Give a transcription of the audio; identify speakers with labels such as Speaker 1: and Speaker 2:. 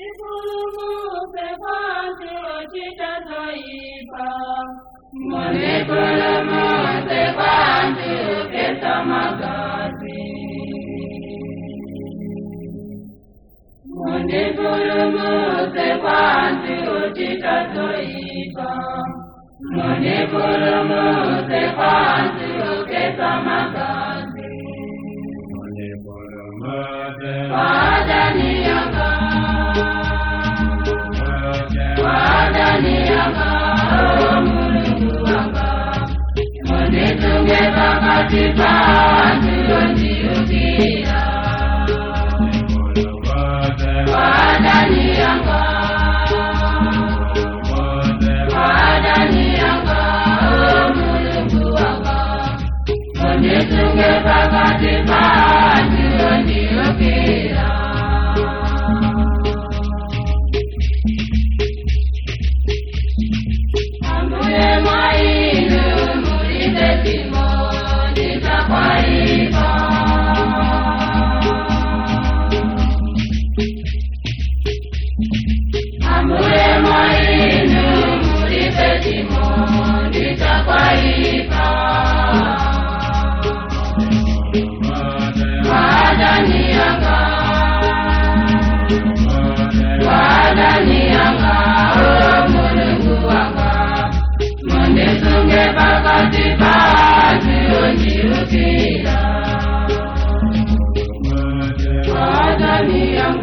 Speaker 1: Mundipulumutse kwantu ochitazoipa. Mundipulumutse kwantu kesa magazi. Mundipulumutse kwantu ochitazoipa. Mundipulumutse kwantu kesa magazi. Wadani yanga, wadani yanga, oh Mulungu wanga, mundisunge pakati pa anthu ondiukira. Wadani yanga, wadani yanga, oh Mulungu wanga, mundisunge pakati pa anthu ondiukira. Ambuye mwainu mulibe tchimo ndidzakwaipa. Ambuye mwainu mulibe tchimo ndidzakwaipa. Wadani yanga, wadani yanga, oh Mulungu wanga, mundisunge pakati pa anthu ondiukira. Wadani yanga.